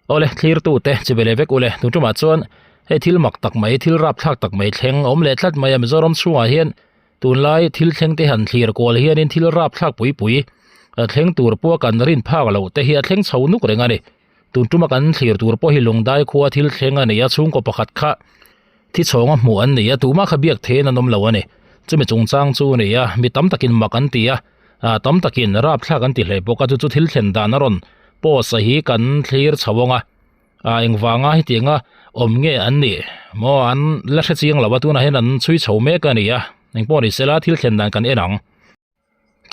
Awle, thlirtute chi ve leh vek ule, tun tumah chuan hei thil mak tak mai, thil rapthlak tak mai thleng a awm leh tlat mai a, Mizoram chhungah hian tunlai thil thleng te han thlir kual hianin thil rapthlak pui pui thleng tur pawh kan rin phak loh te hi a thleng chho nuk reng a ni. Tun tuma kan thlir tur pawh hi Lungdai khua thil thleng a ni a, chhungkaw pakhat kha thi chhawng a hmuh an ni a, tumah kha biak theiin an awm lo a ni. Chumi chungchang chu a ni a, mi tam takin mak an ti a, tam takin rapthlak an ti hle bawk a, chu chu thil thlen dan a rawn post a hi kan thlir chho ang a, engvanga hetianga awm nge an nih maw an la hre chiang lo a, tunah hian an chhui chho mek a ni a, engpawh ni sela thil thlen dan kan en ang.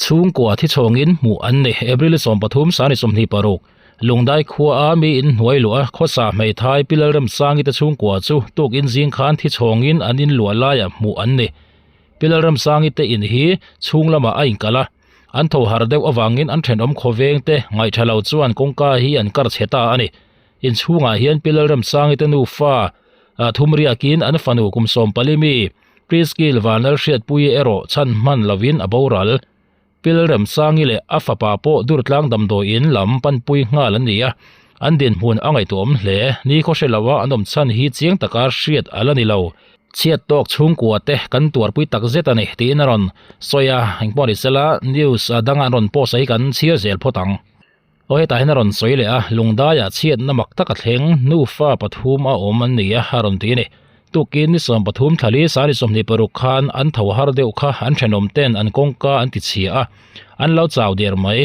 Chhungkua thi chhawngin hmuh an ni. April 13, Sani 26, Lungdai khua a mi in hnuai luah a khawsa hmeithai Pi Lalremsangi te chhungkua chu tukin zing khan thi chhawngin an in luah laiah hmuh an ni. Pi Lalremsangi te in hi chhung lamah a inkal a, an tho har deuh avangin an thenawm khawveng te ngaihṭha lo chuan kawngka hi an kar chhe ta a ni. Inchhungah hian Pi Lalremsangi te nufa thumriakin an fanu kum 14 mi Priskil Vanlalhriatpuii erawh chhan hman lovin a boral. Pilremsangi leh a fapa pawh Durtlang damdawiin lam panpui nghal an ni a, an dinhmun a ngaihtuahawm hle. Nikhaw hre loa an awm chhan hi chiang taka hriat a la ni lo. Chhiat tawk chhungkua te kan tuarpui tak zet a ni tiin a rawn sawi a, engpawh ni sela news danga an rawn post a hi kan chhiar zel phawt ang. Aw hetah hian a rawn sawi leh a, Lungdaiah chhiatna mak tak a thleng, nufa pathum a awm an ni a, a rawn ti a ni. Tukin ni 13 thlali sani 26 khan an tho har deuh kha an thenawm ten an kawngka an ti chhia a, an lo chau der mai.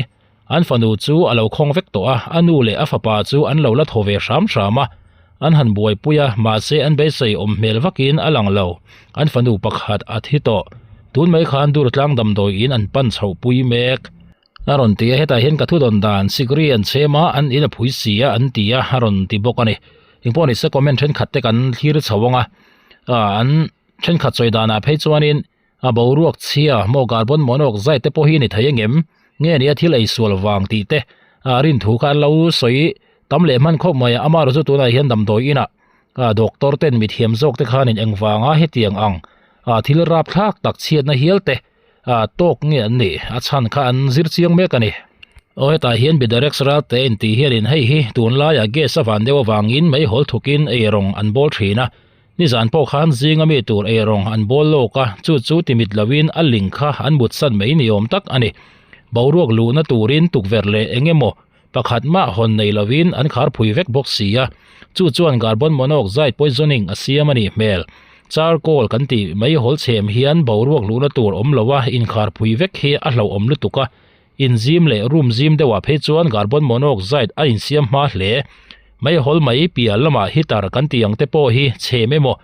An fanu chu a lo khawng vek tawh a, a nu leh a fapa chu an lo la thaw ve hram hram a, an han buaipui a, mahse an beisei awm hmel vakin a lang lo. An fanu pakhat a thi tawh. Tun mai khan Durtlang damdawiin an pan chhohpui mek. A rawn ti a, hetah hian ka thu dawn dan sikri an chhem a, an in a phui si a an ti a, a rawn ti bawk a ni. Engpawh ni se comment thenkhat te kan thlir chho ang a, an thenkhat sawi danah phei chuanin a boruak chhia maw carbon monoxide te pawh hi a ni thei angem nge nia thil ei sual vang tih te a rin thu kha an lo sawi tam leh hman khawp mai a, amaherawhchu tunah hian damdawi inah doctor ten mithiam zawk te khanin engvanga hetiang ang thil rapthlak tak chhiatna hial te Ah, tawk nge an nih? A chhan kha an zir chiang mek a ni. Aw hetah hian Bidarex Ralte intih hianin hei hi tunlaiah gas a van deuh avangin meihawl thukin eirawng an bawl thin a. Nizan pawh khan zinga mi tur eirawng an bawl lawk a, chu chu timit loin a ling kha an mutsan mai ni awm tak a ni. Boruak luhna turin tukverh leh eng emaw pakhat mah hawn nei loin an khar phui vek bawk si a, chu chuan carbon monoxide poisoning a siam a nih hmel. Charcoal kan tih mai hawl chhem hian boruak luhna tur awm lo a, inkhar phui vek hi a hlauhawm lutuk a, inzim leh room zim deuhah phei chuan carbon monoxide a insiam hma hle. Meihawl mai piah lamah heater kan tih ang te pawh hi chhem emaw,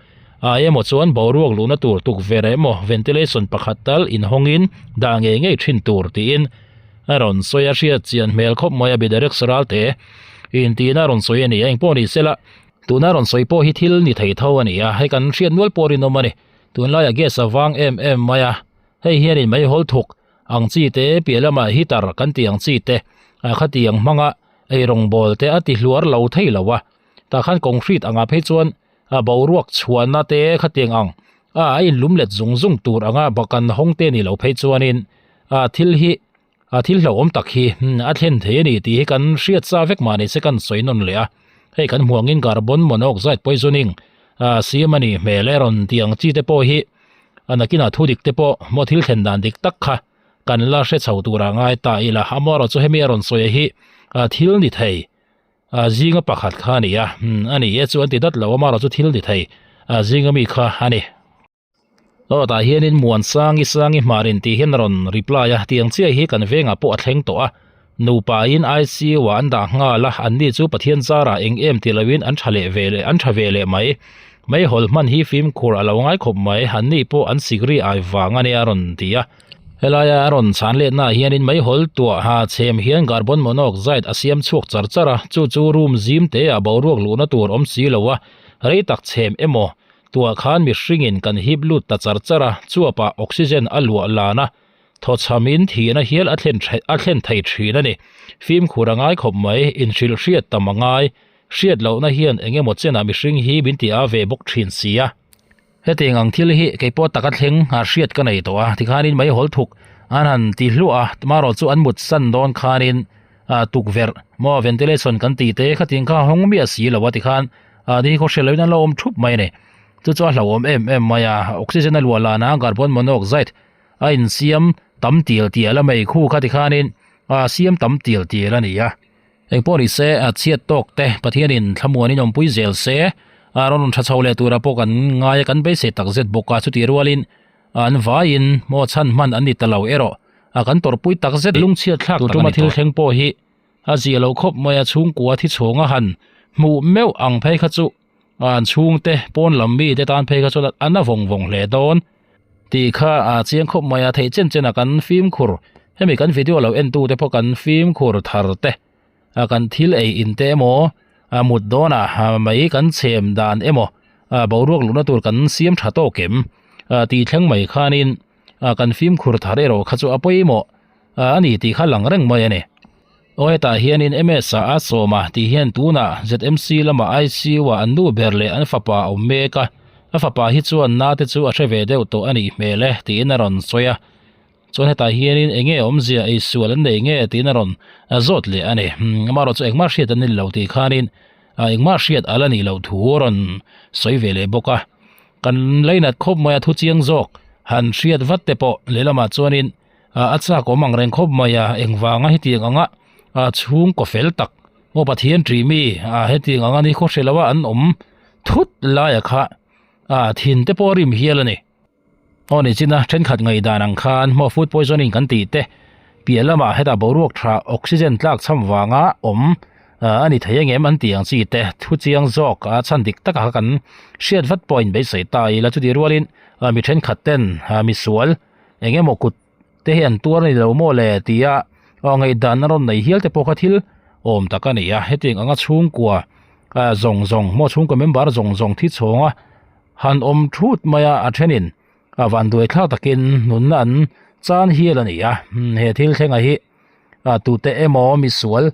ah emaw chuan boruak luhna tur tukverh emaw ventilation pakhat tal inhawngin dah ngei ngei thin tur tiin a rawn sawi a hriat chian hmel khawp mai a Bidarex Ralte intihna a rawn sawi a ni a, engpawh ni sela tuna rawn sawi pawh hi thil ni thei tho a ni a, hei kan hriat nual pawh rinawm a ni, tunlaiah gas a vang em em mai a, hei hianin meihawl thuk ang chi te piah lamah heater kan tih ang chi te khatiang hmanga eirawngbawl te a ti hluar lo thei lo a, tah khan concrete angah phei chuan a boruak chhuahna te khatiang ang a a inlum let zung zung tur anga bakan hawng te ni lo phei chuanin a thil hi a thil hlauhawm tak hi a thlen thei a ni tih hi kan hriat sa vek mah ni se kan sawi nawn leh a, hei kan hmuangin carbon monoxide poisoning a siam a nih hmel e rawn tih ang chi te pawh hi a nakinah thu dik te pawh maw thil thlen dan dik tak kha kan la hre chho tura ngai ta ila amaherawh chu hemi a rawn sawi hi thil ni thei zinga pakhat kha a ni a a ni e chu an ti dat lo amaherawh chu thil ni thei zinga mi kha a ni. Aw tah hianin Muansangi Sangi Hmarin tih hian a rawn reply a tiang chiah hi kan vengah pawh a thleng tawh a nupa in ICU ah an dah nghal a anni chu Pathian zarah eng em ti loin an tha leh ve leh an tha ve leh mai meihawl hman hi fimkhur a lo ngai khawp mai anni pawh an sikri ai vang a nia a rawn ti a. Helaia a rawn chhan letnaah hianin meihawl tuaha chhem hian carbon monoxide a siam chhuak char char a, chu chu room zim teah boruak luhna tur awm si lo a, rei tak chhem emaw tuah khan mihringin kan hip lut ta char char a, chuapah oxygen a luah lan a, thawchhamin thihna hial a thlen a thlen thei thin a ni. Fimkhur a ngai khawp mai, inhrilh hriat tam a ngai, hriat lohna hian eng emaw chenah mihring hi min ti a ve bawk thin si a. Hetiang ang thil hi kei pawh taka thleng a hriat ka nei tawh a, tikhanin meihawl thuk an han ti hluah a, tomorrow chu an mut san dawn khanin ah tukverh maw ventilation kan tih te khatiang kha a hawng miah si lo a tikhan ah ni khaw hriat loin an lo awm thup mai a ni chu chu a hlauhawm em em mai a oxygen a luah lan a carbon monoxide a insiam tam tial tial a mei khu kha tikhanin ah siam tam tial tial a ni a. Engpawh ni se a chhiat tawk te Pathianin thlamuanin awmpui zel se a rawn tha chho leh tura pawh kan ngai a kan beisei tak zet bawk a chutih rualin an vaiin maw chhan hman an ni ta lo erawh a kan tawrhpui tak zet lungchhiat thlak tak a ni tawh. Thleng pawh hi a zia lo khawp mai a chhungkua thi chhawng a han hmuh meuh ang phei kha chu an chhungte pawn lam mi te tan phei kha chuan an a vawng vawng hle dawn tih kha a chiang khawp mai a theih chen chen a kan fimkhur hemi kan video lo en tu te pawh kan fimkhur thar te a kan thil ei in te emaw a mut dawnah mai kan chhem dan emaw a boruak luhna tur kan siam tha tawk em tih thleng mai khanin kan fimkhur thar erawh kha chu a pawimawh a ni tih kha lang reng mai a ni. Aw hetah hianin MS ah a sawm a tih hian tunah ZMC lamah ICU ah an nu ber leh an fapa a awm mek a, a fapa hi chuan na te chu a hre ve deuh tawh a nih hmel e tiin a rawn sawi a. Chuan hetah hianin eng nge awmzia ei sual an nei nge tiin a rawn zawt leh a ni. Amaherawh chu engmah hriat an ni lo tih khanin engmah hriat a la nih loh thu a rawn sawi ve leh bawk a. Kan leinat khawp mai a thu chiang zawk han hriat vat te pawh lehlamah chuanin a chak awm ang reng khawp mai a engvanga hetiang anga a chhungkaw fel tak aw Pathian ṭih mi a hetiang anga ni khawhre lo a an awm thut laia kha a thin te pawh a rim hial a ni. Aw ni chin a thenkhat ngaihdan ang khan hmaw food poisoning kan tih te piah lamah hetah boruak tha oxygen tlak cham vanga awm a ni thei angem an tih ang chi te thu chiang zawk a chhan dik takah kha kan hriat vat pawh a inbeihsaih ta ila chutih rualin mi thenkhat ten misual eng emaw kut te hi an tuar a ni lo maw le tia aw ngaihdan a rawn nei hial te pawh kha thil awm tak a ni a hetiang anga chhungkua ah zawng zawng maw chhungkua member zawng zawng thi chhawng a han awm thut mai a a thenin a van duai thlak takin nunna an chan hial a ni a he thil thlengah hi ah tute emaw misual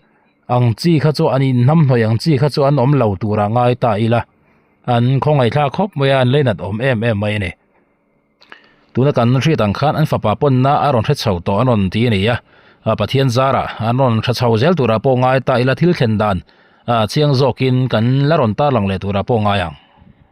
ang chi kha chu an inhnamhnawih ang chi kha chu an awm lo turah ngai ta ila an khawngaihthlak khawp mai a an leinat awm em em mai a ni. Tuna kan hriat ang khan an fapa pawnna a rawn hre chho tawh an rawn ti a ni a, Pathian zarah an rawn hre chho zel turah pawh ngai ta ila thil thlen dan chiang zawkin kan la rawn tarlang leh turah pawh ngai ang.